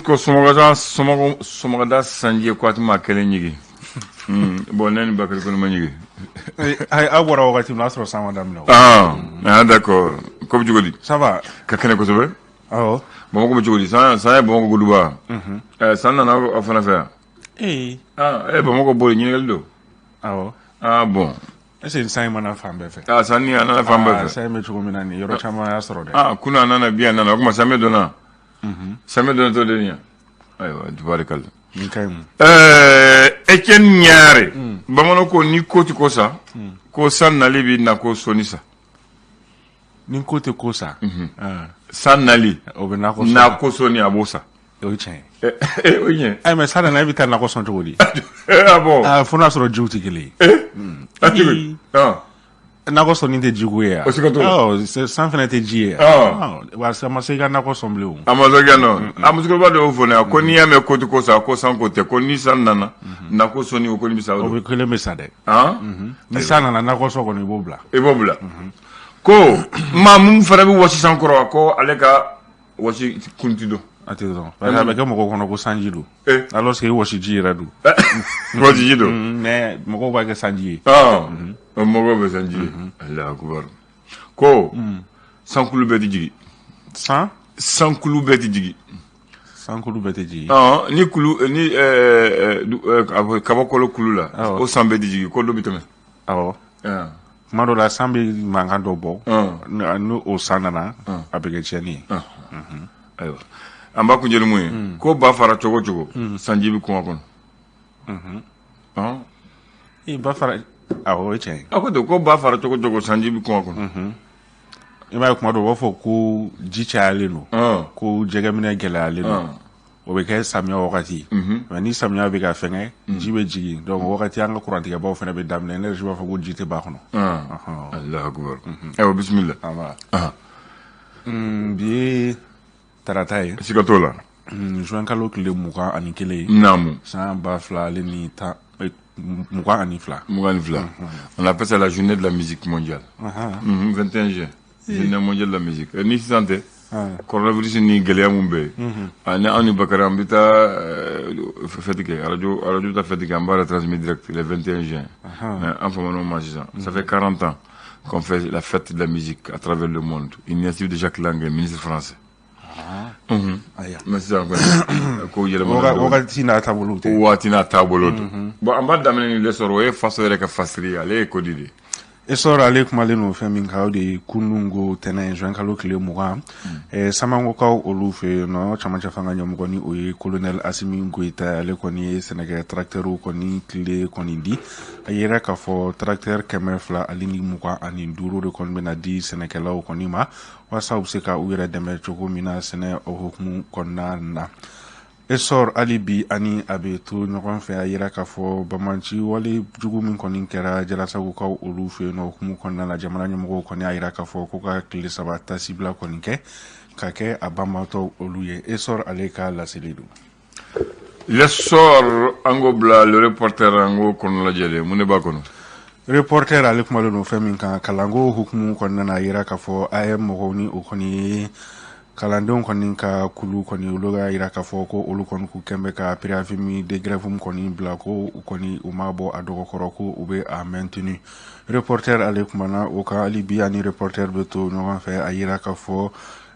Ko somɔgɔda somɔgɔda sanji ko a tɛ maa kelen ɲigin. Bon, ne ni Bakari kɔni ma ɲigin. Ayi, aw bɔra wagati min na, o y'a sɔrɔ san ma daminɛ o. Ah, ah d'accord. Ko bɛ cogo di? Ça va. Ka kɛnɛ kosɛbɛ. Awɔ. Bamakɔ bɛ cogo di? San ye Bamakɔ goduba. San nana aw fana fɛ yan? Ee. Ah, Bamakɔ boli ɲininkali don. Awɔ. Ah bon. Est ce que san in ma na fan bɛɛ fɛ? Ah, san ni a nana fan bɛɛ fɛ. San in bɛ cogo min na nin, yɔrɔ caman y'a sɔrɔ dɛ. Ah, kunun a nana, bi a nana. O tuma samiya donna. Samiya donna tɔ de nin yan. Ayiwa, tubaarikala. Nin ka ɲi. Etienne Ɲare. Bamananw ko ni ko tɛ ko sa, ko san nali bɛ na ko sɔnni sa. Ni ko tɛ ko sa. San nali. O bɛ nakɔ sɔn. Nakɔ sɔnni, a b'o sa. O ye tiɲɛ ye. O ye tiɲɛ. Ayi, mais san nana, e bɛ taa nakɔ sɔn cogo di? Ah bon. Ah, fo n'a sɔrɔ jiw tɛ kelen ye. A cogo di? Ah. Nakɔ sɔnni tɛ jiko ye yan. O siga t'o la. Ɔ, san fana tɛ ji ye yan. Ah. Wa a ma se i ka nakɔ sɔn bilen o. A ma sɔn kɛ nɔ. A musokɔrɔba dɔ y'o fɔ ne ye ko n'i y'a mɛn ko tɛ ko sa, ko san ko tɛ, ko ni san nana, nakɔ sɔnni o kɔni bɛ sa o O don. bɛ kelen bɛ sa dɛ. Ah. Ni san nana, nakɔ sɔn kɔni, i b'o bila. I b'o bila. Ko maa mun fana bɛ wɔsi san kɔrɔ, ko ale ka wɔsi kun ti dɔn. A tɛ dɔn. Parce que a bɛ kɛ mɔgɔw kɔnɔ ko sanji don. Alors que wɔsi ji yɛrɛ don. Wɔsi ji don. Mais mɔgɔw b'a kɛ sanji ye. Ah. Mɔgɔw bɛ sanji ye. Alahu akubar. Ko sankulu bɛɛ tɛ jigin. San? Sankulu bɛɛ tɛ jigin. Sankulu bɛɛ tɛ jigin. Ni kulu ni kabakolo kulu la, o san bɛɛ tɛ jigin, ko dɔ bɛ tɛmɛ. Awɔ. Tuma dɔ la, san bɛ mankan dɔ bɔ, ni o san nana, a bɛ kɛ tiɲɛni ye. Ayiwa, an b'a kuncɛ ni mun ye? Ko ba fara cogo cogo, sanji bɛ kun a kɔnɔ. Ee, ba fara, awɔ, o ye tiɲɛ ye. A ko ten ko ba fara cogo cogo, sanji bɛ kun a kɔnɔ. I b'a ye, kuma dɔ u b'a fɔ ko ji cayalen don, ko jɛgɛminɛ gɛlɛyalen don. O bɛ kɛ samiya wagati, mais ni samiya bɛ ka fɛngɛ, ji bɛ jigin, donc o wagati an ka kurantigɛbaw fana bɛ daminɛ, énergie b'a fɔ ko ji tɛ ba kɔnɔ. Alahu akubar. Ayiwa, bisimila. Bi ye tarata ye. Siga t'o la. Juin kalo tile 21. Naamu. San ba fila ale ni tan mugan ani fila. 22. On appelle ça la journée de la musique mondiale. 21 juin. Journée mondiale de la musique. Ni sisan tɛ, coronavirus ni gɛlɛya mun bɛ yen, ani anw ni Bakari, an bɛ taa fête kɛ radio, ta fête kɛ, an b'a retransmettre direct le 21 juin. An famana o ma sisan. Ça fait 40 ans qu'on fait la fête de la musique à travers le monde. Initiative de Jacques Lang, ministre français. Mais sisan kɔni, ko yɛlɛmana dɔɔnin. Wagati n'a taabolo tɛ. Waati n'a taabolo don. Bon, an b'a daminɛ ni L'Essor, o ye faso yɛrɛ ka fasiri ye, ale ye kodi de ye. Essor ale kumalen don fɛn min kan, o de ye kunungo tɛnɛn, juin kalo tile 20, Samangokaw olu fɛ yen nɔ, camancɛ fanga ɲɛmɔgɔ ni o ye colonel Asimi Goyita, ale kɔni ye sɛnɛkɛ tracteurs kɔni tile kɔni di. A yira k'a fɔ tracteur 225 de kɔni bɛna di sɛnɛkɛlaw kɔni ma, walasa u bɛ se ka u yɛrɛ dɛmɛ cogo min na sɛnɛ hukumu kɔnɔna na. Essor hali bi ani a bɛ to ɲɔgɔn fɛ, a yira k'a fɔ bamanci wale jugu min kɔni kɛra Jalasagokaw olu fɛ yen nɔ hukumu kɔnɔna na, jamana ɲɛmɔgɔw kɔni y'a yira k'a fɔ ko ka tile 3 tasibila kɔni kɛ ka kɛ a banbaatɔ olu ye. Essor ale ka laseli don. L'Essor, an k'o bila Le Reporter, an k'o kɔnɔ lajɛ de, mun de b'a kɔnɔ? Reporter ale kumalen don fɛn min kan, kalanko hukumu kɔnɔna na, a yira k'a fɔ AM mɔgɔw ni o kɔni ye kalandenw kɔni ka kulu kɔni, olu y'a yira k'a fɔ ko olu kɔni k'u kɛn bɛ ka préavis min de grève min kɔni bila, ko u kɔni u ma bɔ a dɔgɔkɔrɔ, ko u bɛ a maintenu. Reporter ale kumana o kan. Hali bi ani Reporter bɛ to ɲɔgɔn fɛ, a yira k'a fɔ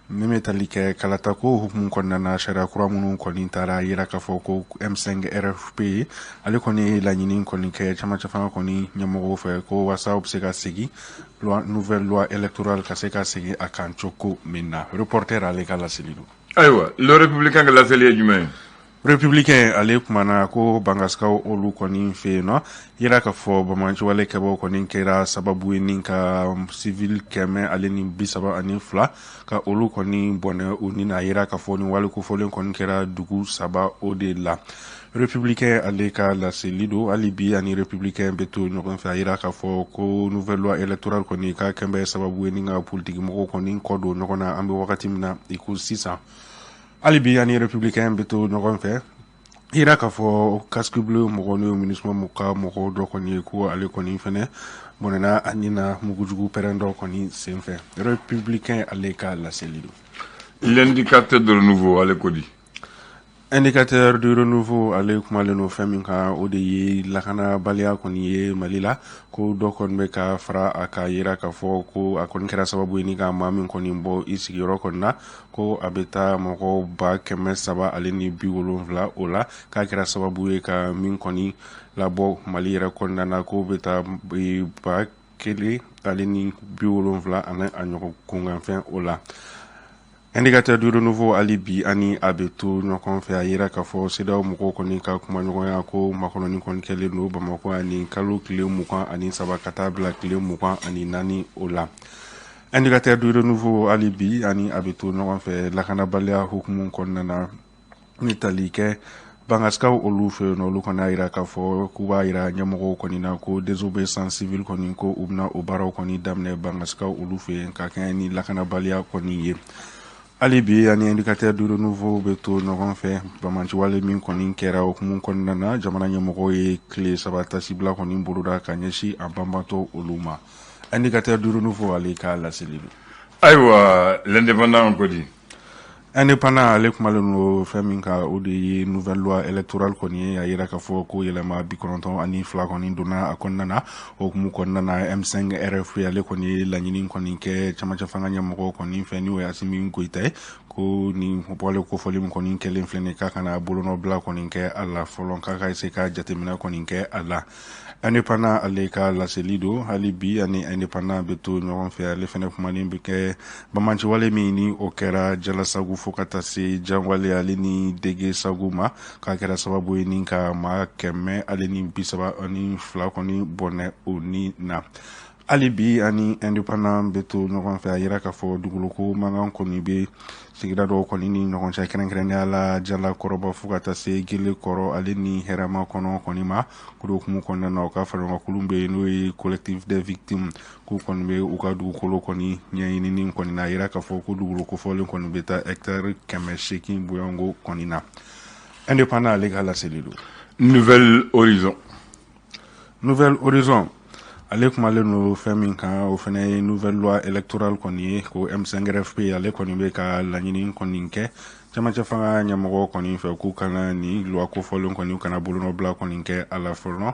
min bɛ tali kɛ kalatako hukumu kɔnɔna na, sariya kura minnu kɔni taara, a yira k'a fɔ ko M5 RFP ale kɔni ye laɲini kɔni kɛ camancɛ fanga kɔni ɲɛmɔgɔw fɛ, ko walasa u bɛ se ka segin loi, nouvelle loi électorale ka se ka segin a kan cogo min na. Reporter ale ka laseli don. Ayiwa, Le Républicain ka laseli ye jumɛn ye? Républicain ale kumana ko Bangasikaw olu kɔni fɛ yen nɔ, yira k'a fɔ bamanciwale kɛbaw kɔni kɛra sababu ye ni ka civil 132 ka olu kɔni bɔnɛ u ni na. Yira k'a fɔ ni wale kofɔlen kɔni kɛra dugu saba o de la. Républicain ale ka laseli don. Hali bi ani Républicain bɛ to ɲɔgɔn fɛ, a yira k'a fɔ ko nouvelle loi électorale kɔni k'a kɛn bɛ sababu ye ni ka politiki mɔgɔw kɔni kɔ don ɲɔgɔn na an bɛ wagati min na i ko sisan. Hali bi ani Républicain bɛ to ɲɔgɔn fɛ, yira k'a fɔ casque bleu mɔgɔ n'o ye MINUSMA ka mɔgɔw dɔ kɔni ye, ko ale kɔni fɛnɛ bɔnɛna a ni na mugujugu pɛrɛn dɔ kɔni senfɛ. Républicain ale ka laseli don. L'indicateur de Renouveau, ale ko di? Indicateur du Renouveau, ale kumalen don fɛn min kan, o de ye lakanabaliya kɔni ye Mali la, ko dɔ kɔni bɛ ka fara a ka yira k'a fɔ ko a kɔni kɛra sababu ye ni ka maa min kɔni bɔ i sigiyɔrɔ kɔni na, ko a bɛ taa mɔgɔw 370,000 o la, k'a kɛra sababu ye ka min kɔni labɔ Mali yɛrɛ kɔnɔna na, k'o bɛ taa 1070 ani a ɲɔgɔn kunkanfɛn o la. Indicateur du Renouveau, hali bi ani a bɛ to ɲɔgɔn fɛ, a yira k'a fɔ CEDEAO mɔgɔw kɔni ka kumaɲɔgɔnya ko makɔnɔni kɔni kɛlen don Bamakɔ ani kalo tile 23 ka taa bila tile 24 o la. Indicateur du Renouveau, hali bi ani a bɛ to ɲɔgɔn fɛ, lakanabaliya hukumu kɔnɔna na, ni tali kɛ Bangasikaw olu fɛ yen nɔ, olu kɔni y'a yira k'a fɔ k'u b'a yira ɲɛmɔgɔw kɔni na ko désobéissance civile kɔni, ko u bɛna o baaraw kɔni daminɛ Bangasikaw olu fɛ yen ka kɛɲɛ ni lakanabaliya kɔni ye. Hali bi ani Indicateur du Renouveau bɛ to ɲɔgɔn fɛ, banbaanciwale min kɔni kɛra hukumu kɔnɔna na, jamana ɲɛmɔgɔw ye tile 3 tasibila kɔni boloda ka ɲɛsin a banbaatɔ olu ma. Indicateur du Renouveau ale ka laseli don. Ayiwa, L'Indépendant ko di? Indépendant, ale kumalen don fɛn min kan, o de ye nouvelle loi électorale kɔni ye. A yira k'a fɔ ko yɛlɛma 92 kɔni donna a kɔnɔna na. O hukumu kɔnɔna na, M5 RFP ale kɔni ye laɲini kɔni kɛ camancɛ fanga ɲɛmɔgɔ kɔni fɛ, n'o ye Asimi Goyita ye, ko nin wale kofɔli min kɔni kɛlen filɛ nin, k'a kana bolonɔbila kɔni kɛ a la fɔlɔ, k'a ka se ka jateminɛ kɔni kɛ a la. Indépendant ale ka laseli don. Hali bi ani Indépendant bɛ to ɲɔgɔn fɛ, ale fɛnɛ kumanen bɛ kɛ banbaanciwale min ni o kɛra Jalasagu fo ka taa se Janwale ale ni Dege Sagu ma, k'a kɛra sababu ye ni ka maa 132 kɔni bɔnɛ o ni na. Hali bi ani Indépendant bɛ to ɲɔgɔn fɛ, a yira k'a fɔ dugukolo mankan kɔni bɛ sigida dɔw kɔni ni ɲɔgɔn cɛ, kɛrɛnkɛrɛnnenya la Jalakɔrɔba fo ka taa se Gele kɔrɔ ale ni Hɛrɛma kɔnɔ kɔni ma. Ko hukumu kɔnɔna na, u ka faraɲɔgɔnkulu bɛ yen, n'o ye Collectif des victimes, k'u kɔni bɛ u ka dugukolo kɔni ɲɛɲinini kɔni na. A yira k'a fɔ ko dugukolo kofɔlen kɔni bɛ taa hectare 800 bɔɲɔgɔnko kɔni na. Indépendant ale ka laseli don. Nouvel Horizon. Nouvel Horizon ale kumalen don fɛn min kan, o fana ye nouvelle loi électorale kɔni ye, ko M5 RFP ale kɔni bɛ ka laɲini kɔni kɛ camancɛ fanga ɲɛmɔgɔ kɔni fɛ, k'u kana ni loi kofɔlen kɔni, u kana bolonɔbila kɔni kɛ a la fɔlɔ,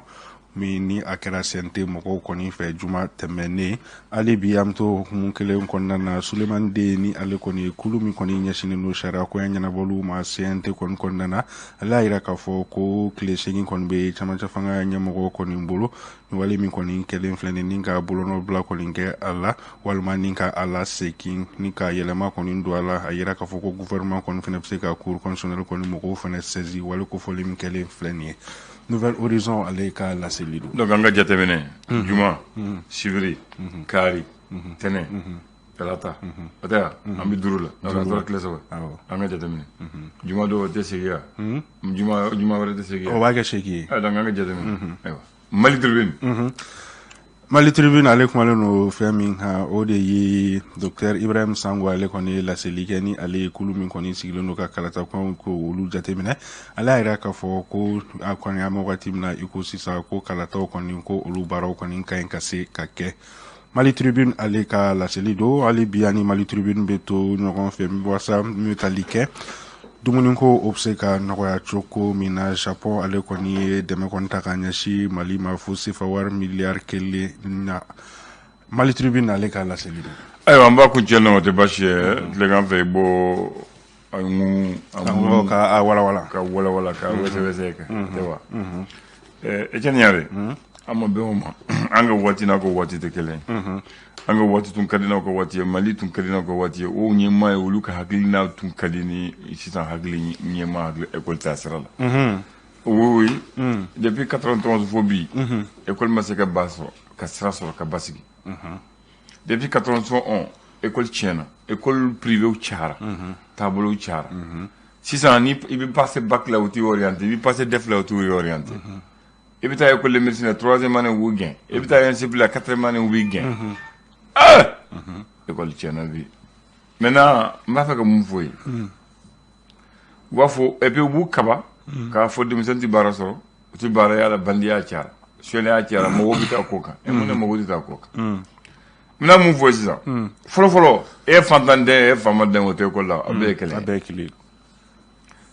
min ni a kɛra CNT mɔgɔw kɔni fɛ juma tɛmɛnen. Hali bi an bɛ to hukumu kelen kɔnɔna na, Sulemani Den ni ale kɔni ye kulu min kɔni ɲɛsinnen don sariya koɲɛ ɲɛnabɔliw ma CNT kɔni kɔnɔna na, ale y'a yira k'a fɔ ko tile 8 kɔni bɛ camancɛ fanga ɲɛmɔgɔ kɔni bolo, ni wale min kɔni kɛlen filɛ nin, ni ka bolonɔbila kɔni kɛ a la walima ni ka a la segin ni ka yɛlɛma kɔni don a la. A yira k'a fɔ ko gouvernement kɔni fana bɛ se ka Cour constitutionnelle kɔni mɔgɔw fana saisi wale kofɔlen min kɛlen filɛ nin ye. Nouvel Horizon ale ka laseli don. Donc an ka jateminɛ, juma, sibiri, kari, tɛnɛ, talata, o tɛ wa? An bɛ duuru la, donc a tora tile 3. An ka jateminɛ, juma dɔw tɛ segin yan, juma wɛrɛ tɛ segin yan. O b'a kɛ 8 ye. Donc an ka jateminɛ. Ayiwa, Mali Tribune. Mali Tribune ale kumalen don fɛn min kan, o de ye docteur Ibrahim Sango ale kɔni ye laseli kɛ, ni ale ye kulu min kɔni sigilen don ka kalata ko olu jateminɛ. Ale y'a yira k'a fɔ ko a kɔni an bɛ wagati min na i ko sisan, ko kalataw kɔni, ko olu baaraw kɔni ka ɲi ka se ka kɛ. Mali Tribune ale ka laseli don. Hali bi ani Mali Tribune bɛ to ɲɔgɔn fɛ, walasa min bɛ tali kɛ dumuniko, o bɛ se ka nɔgɔya cogo min na, Japon ale kɔni ye dɛmɛ kɔni ta ka ɲɛsin Mali ma fo sefa wari miliyari 1 na. Mali Tribune ale ka laseli don. Ayiwa, an b'a kun cɛ nɔ, o tɛ baasi ye. Tilegan fɛ, i b'o an ka walawala. Ka walawala, ka wɛsɛwɛsɛ kɛ, tɛ wa? Etienne Yare, an ma bɛn o ma. An ka waati n'a ka waati tɛ kelen ye. An ka waati tun ka di n'aw ka waati ye, Mali tun ka di n'aw ka waati ye. O ɲɛmaa ye, olu ka hakilina tun ka di ni sisan hakili ɲɛmaa hakili école ta sira la. Oui, depuis 91 fo bi, école ma se ka ba sɔrɔ, ka sira sɔrɔ ka basigi. Depuis 91, école tiɲɛna, école privée cayara, taabolow cayara. Sisan ni i bɛ passer bac la, u t'i orienté, i bɛ passer DEF la, u t'i orienté. I bɛ taa école de médecine la, troisième année, u b'u gɛn. I bɛ taa INSEP la, quatrième année, u b'i gɛn. Ah, école tiɲɛna bi. Maintenant, n b'a fɛ ka mun fɔ ye? U b'a fɔ, et puis u b'u kaba k'a fɔ denmisɛnnin tɛ baara sɔrɔ, u tɛ baara yala, bandiya cayara, sonyaliya cayara, mɔgɔw bɛ taa ko kan. E mun de, mɔgɔw tɛ taa ko kan? N bɛna mun fɔ sisan? Fɔlɔ fɔlɔ, e ye fantanden, e ye faamaden, o tɛ école la, a bɛɛ ye kelen. A bɛɛ ye kelen.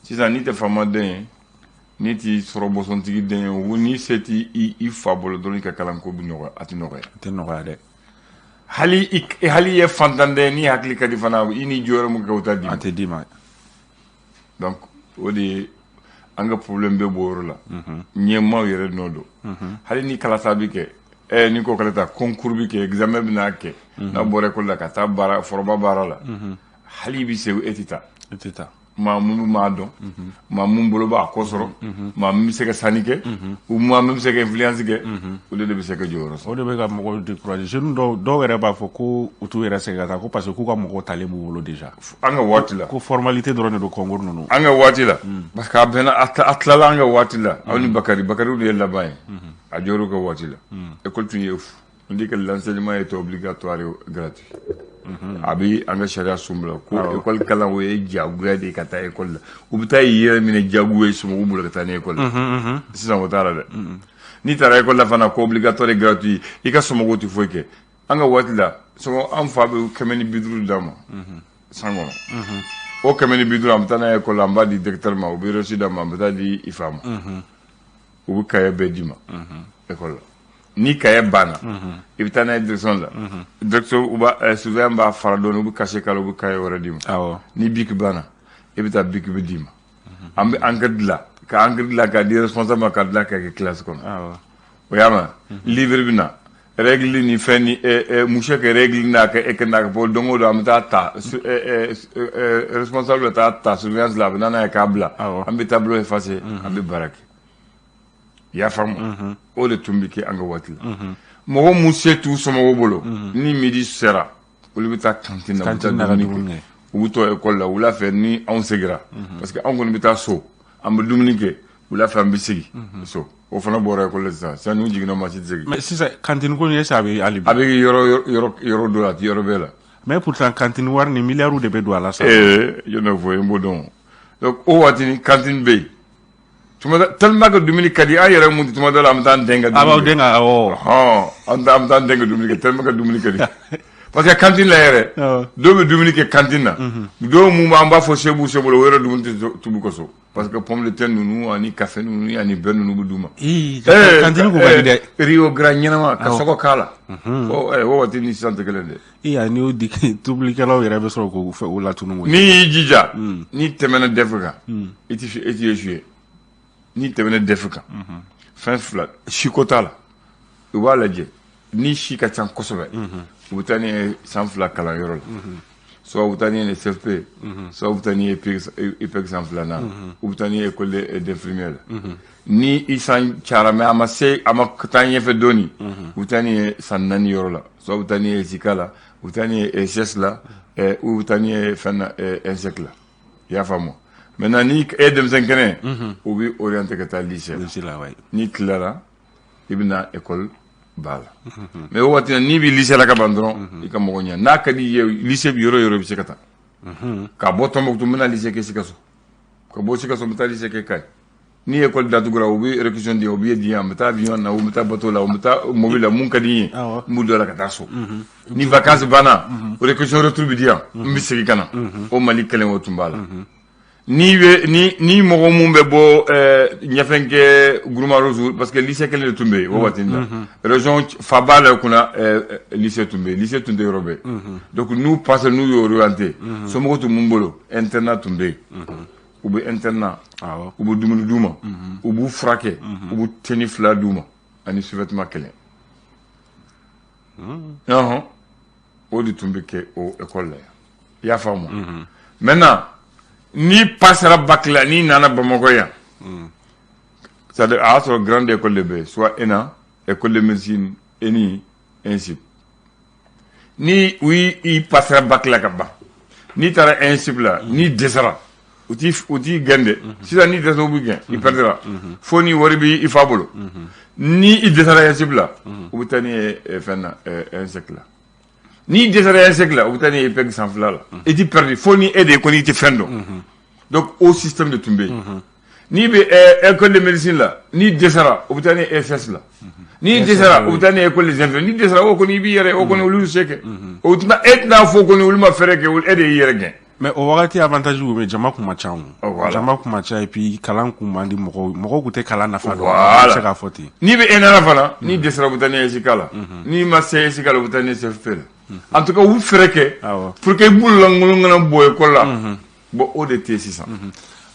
Sisan, n'i tɛ faamaden ye, n'i t'i sɔrɔ bɔsɔntigi den ye, o n'i se t'i i fa bolo dɔrɔn, i ka kalanko bɛ nɔgɔya, a tɛ nɔgɔya. A tɛ nɔgɔya dɛ. Hali i ye fantanden, n'i hakili ka di fana, i ni jɔyɔrɔ mun kɛ, o t'a d'i ma. A tɛ d'i ma. Donc o de ye an ka problème bɛ bɔ o yɔrɔ la. Ɲɛmaaw yɛrɛ nɔ don. Hali ni kalata bɛ kɛ, n'i ko kalata, concours bɛ kɛ, examen bɛ n'a kɛ, n'a bɔra école la ka taa baara, foroba baara la, hali i bɛ se, e tɛ taa. E tɛ taa. Maa mun b'a dɔn, maa mun bolo b'a kɔ sɔrɔ, maa min bɛ se ka sanni kɛ, u maa min bɛ se ka influence kɛ, olu de bɛ se ka jɔyɔrɔ sɔrɔ. O de bɛ ka mɔgɔw décourager. Jeunes dɔw yɛrɛ b'a fɔ ko u t'u yɛrɛ sɛgɛn ka taa, ko parce que k'u ka mɔgɔw talen b'u bolo déjà. An ka waati la. Ko formalité dɔrɔn de don, concours ninnu. An ka waati la, parce que a bɛnna, a tilala an ka waati la. Aw ni Bakari de ye laban ye. A jɔr'u ka waati la, école tun ye fu. On dit que l'enseignement est obligatoire et gratuit. A bɛ an ka sariya sun bila ko école kalan, o ye diyagoya de ye ka taa école la. U bɛ taa i yɛrɛ minɛ diyagoya ye somɔgɔw bolo ka taa ni école la. Sisan o t'a la dɛ. N'i taara école la fana, ko obligatoire et gratuit, i ka somɔgɔw tɛ foyi kɛ. An ka waati la, somɔgɔ, an fa bɛ 150 d'an ma san kɔnɔ. O 150, an bɛ taa n'a ye école la, an b'a di directeur ma, u bɛ reçu d'an ma, an bɛ taa di i fa ma, u bɛ cahier bɛɛ d'i ma école la. Ni cahier banna, i bɛ taa n'a ye direction la, direction u b'a surveillant b'a fara dɔɔni, u bɛ cachet k'a la, u bɛ cahier wɛrɛ d'i ma. Ni bic banna, i bɛ taa, bic bɛ d'i ma. An bɛ encre dilan, ka encre dilan k'a di responsable ma, ka dilan k'a kɛ classe kɔnɔ. O y'a mɛn, livre bɛ na, règle ni fɛn ni monsieur ka règle n'a ka e n'a ka bɔ. Don o don, an bɛ taa ta, responsable bɛ taa ta surveillance la, a bɛ na n'a ye k'a bila. An bɛ tableau effacer, an bɛ baara kɛ. I y'a faamu? O de tun bɛ kɛ an ka waati la. Mɔgɔ mun se t'u somɔgɔw bolo, ni midi sera, olu bɛ taa cantine na, u bɛ taa Cantine na ka dumuni dumuni kɛ. kɛ. U bɛ to école la wula fɛ. Ni anw seginna, parce que anw kɔni bɛ taa so, an bɛ dumuni kɛ wula fɛ, an bɛ segin so. O fana bɔra école la sisan. Sisan n'u jiginna, maa si tɛ segin. Mais sisan, cantine ko in, est ce que a bɛ hali bi? A bɛ yɔrɔ yɔrɔ yɔrɔ dɔ la, a tɛ yɔrɔ bɛɛ la. Mais pourtant, cantine wari ni milliards de bɛ don a la sa. Ee, jɔn bɛ fɔ, n b'o dɔn. Donc o waati ni cantine bɛ yen, tuma dɔ, tellement que dumuni ka di an yɛrɛ mun, tuma dɔ la an bɛ taa an den ka A b'aw dumuni kɛ. den ka, awɔ. Hɔn, an bɛ taa an den ka dumuni kɛ, tellement que dumuni ka di, parce que cantine la yɛrɛ, dɔw bɛ dumuni kɛ cantine na, dɔw mun b'an b'a fɔ se b'u se bolo, o yɛrɛ dumuni tɛ tubu ka so, parce que pomme de terre ninnu ani café ninnu ani beurre ninnu bɛ d'u ma. Ee, cantine ko ka di dɛ. Riz au gras ɲɛnama ka sɔgɔ k'a la. O waati ni sisan tɛ kelen dɛ. Ee, ani o di tobilikɛlaw yɛrɛ bɛ sɔrɔ k'o fɛ o latunu koyi. N'i y'i jija, n'i tɛmɛna DEF kan, i ti échouer. N'i tɛmɛna DEF kan, fɛn fila, siko t'a la, u b'a lajɛ ni si ka ca kosɛbɛ, u bɛ taa ni ye san 2 kalanyɔrɔ la, soit u bɛ taa ni ye CFP, soit u bɛ taa ni ye IPEC san filanan, u bɛ taa ni ye école d'infirmière la. Ni i san cayara, mais a ma se, a ma taa ɲɛfɛ dɔɔni, u bɛ taa ni ye san 4 yɔrɔ la, soit u bɛ taa ni ye ESICA la, u bɛ taa ni ye ESS la, u bɛ taa ni ye fɛn na, ENSEC la. I y'a faamu? Maintenant, ni e denmisɛn kɛnɛ, u bɛ orienté ka taa lycée la. Lycée la, ouais. N'i tilara, i bɛna école ba la. Mais o waati la, n'i bɛ lycée la ka ban dɔrɔn, i ka mɔgɔ ɲɛ n'a ka di i ye, lycée bɛ yɔrɔ o yɔrɔ, i bɛ se ka taa. Ka bɔ Tɔnbukutu, n bɛna lycée kɛ Sikaso. Ka bɔ Sikaso, n bɛ taa lycée kɛ Kayi. Ni école datugura, u bɛ réquisition di, u bɛ di yan, n bɛ taa avion na, u bɛ taa bateau la, u bɛ taa mobili la, mun ka di n ye, n b'u don a la ka taa so. Ni vacances banna, réquisition retour bɛ di yan, n bɛ segin ka na. O Mali kelen, o tun b'a la. Ni bɛ ni mɔgɔ mun bɛ bɔ ɲɛfɛnkɛ Gourma Rose, parce que lycée kelen de tun bɛ yen o waati la, région faba la kunna, lycée tun bɛ yen, lycée tun tɛ yɔrɔ bɛɛ. Donc n'u passe, n'u y'o orienté, somɔgɔw tun mun bolo, internat tun bɛ yen, u bɛ internat, u bɛ dumuni d'u ma, u b'u furakɛ, u bɛ tenue fila d'u ma ani sous-vêtement kelen. Ɔhɔn, o de tun bɛ kɛ o école la yan. I y'a faamu? Maintenant, n'i passera bac la, n'i nana Bamakɔ yan, c'est-à-dire a y'a sɔrɔ grande école de bɛ yen, soit ENA, école de médecine, ENI, ENSUP. Ni u i passera bac la ka ban, n'i taara ENSUP la, n'i dɛsɛra, u t'i gɛn dɛ. Sisan, n'i dɛsɛra, u b'i gɛn, i perdra, fo ni wari b'i fa bolo. Ni i dɛsɛra ENSUP la, u bɛ taa n'i ye fɛn na, ENSEC la. N'i dɛsɛra ENSEC la, u bɛ taa n'i ye IPEC san 2 la. I ti perdu, fo ni e de ye ko n'i tɛ fɛn dɔn. Donc o système de tun bɛ yen. N'i bɛ école de médecine la, n'i dɛsɛra, u bɛ taa ni ESS la. N'i dɛsɛra, u bɛ taa ni école des infirmiers. N'i dɛsɛra, o kɔni i b'i yɛrɛ, o kɔni olu se kɛ o tɛna, e tɛna fɔ kɔni olu ma fɛɛrɛ kɛ, e de y'i yɛrɛ gɛn. Mais o wagati avantage kun bɛ, jama kun ma ca o. Oh, voilà. Jama kun ma ca et puis kalan kun man di mɔgɔw, mɔgɔw kun tɛ kalan nafa dɔn. Voilà. An bɛ se k'a fɔ ten. N'i bɛ ENA la fana, n'i dɛsɛra, u bɛ taa n'i ye ESICA la. N'i ma se ESICA la, u bɛ taa n'i ye CFP la. En tout cas, u bɛ fɛɛrɛ kɛ pour que i bolo lankolon kana bɔ école la. Bon, o de tɛ yen sisan.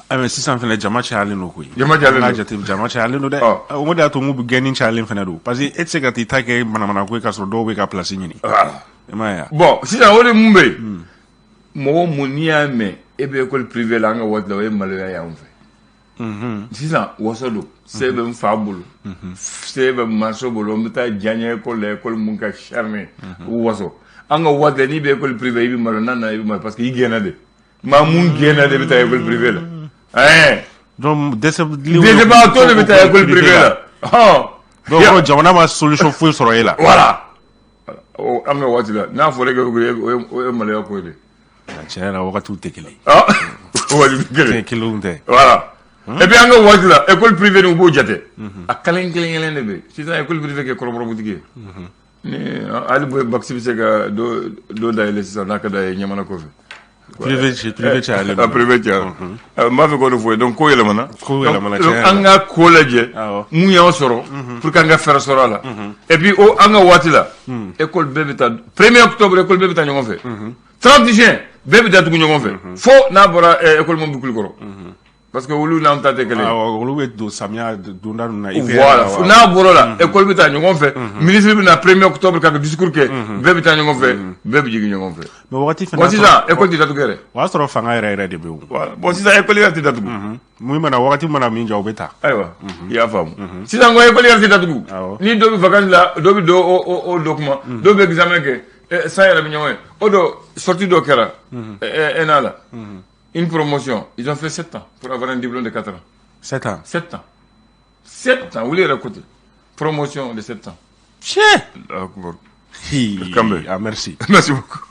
Ah, mais sisan fɛnɛ jama cayalen don koyi. Jama cayalen An k'a don. jate, jama cayalen don dɛ. Ɔ. O de y'a to n ko gɛnni cayalen fɛnɛ don, parce que e tɛ se ka t'i ta kɛ manamana ko ye k'a sɔrɔ dɔw bɛ ka place ɲini. Voilà. I m'a ye wa? Bon, sisan o de mun bɛ yen, mɔgɔ mun n'i y'a mɛn e bɛ école privée la, an ka waati la, o ye maloya y'anw fɛ. Sisan waso don, se bɛ n fa bolo, se bɛ mansa bolo, n bɛ taa diyaɲɛ école la, école mun ka cher, ne waso. An ka waati la, n'i bɛ école privée, i bɛ malo, n'a nana i bɛ malo, parce que i gɛnna de, maa mun gɛnna de bɛ taa école privée la, ɛɛ. Donc dɛsɛ. Dɛsɛbagatɔ de bɛ taa école privée la, hɔn. Donc ko jamana ma solution foyi sɔrɔ e la. Voilà, o an ka waati la, n'a fɔra e ka o ye maloya ko ye de. Tiɲɛ yɛrɛ la, wagatiw tɛ kelen ye. Ah, o waati tɛ kelen ye. Kelenw tɛ. Voilà. Et puis an ka waati la, école privée ni u b'o jate. A kelen kelen kelen de bɛ yen. Sisan école privée kɛ kɔrɔbɔrɔ butigi ye. Ni hali Baxi bɛ se ka dɔ dayɛlɛ sisan n'a ka d'a ye ɲamana kɔfɛ. Privé cayalen A don. privé cayara. N b'a fɛ k'o de fɔ ye, donc ko yɛlɛmana. Ko yɛlɛmana, Donc, tiɲɛ yɛrɛ la. an ka ko lajɛ mun y'an sɔrɔ pour que an ka fɛɛrɛ sɔrɔ a la. Et puis o an ka waati la, école bɛɛ bɛ taa 1er octobre, école bɛɛ bɛ taa ɲɔgɔn fɛ. 30 juin, bɛɛ bɛ datugu ɲɔgɔn fɛ. Fo n'a bɔra école mun bɛ Kulikɔrɔ. Parce que olu n'an ta tɛ kelen ye. Awɔ, olu bɛ don samiya donda ninnu na. IPR. Voilà, n'a bɔra la, école bɛ taa ɲɔgɔn fɛ, ministre bɛ na 1er octobre ka discours kɛ, bɛɛ bɛ taa ɲɔgɔn fɛ, bɛɛ bɛ jigin ɲɔgɔn fɛ. Mais wagati fɛnɛ Bon, sisan école tɛ datugu yɛrɛ. O y'a sɔrɔ fanga yɛrɛ yɛrɛ de bɛ yen o. Voilà. Bon, sisan école yɛrɛ tɛ datugu. Mun mana wagati mana min jɔ, o bɛ ta. Ayiwa, i y'a faamu. Sisan ko école yɛrɛ tɛ datugu. Ni dɔ bɛ vacances la, dɔ bɛ don o dɔ kuma, dɔw bɛ examen kɛ, san yɛrɛ bɛ ɲɔgɔn ye. O dɔ sortie dɔ kɛra ENA la. Une promotion, ils ont fait 7 ans pour avoir un diplôme de 4 ans. 7 ans. 7 ans. 7 ans, wuli yɛrɛ ko ten. Promotion de 7 ans. Tiɲɛ. Allahu akbar. Hi. Kanbɛ. Ah, merci. Merci beaucoup.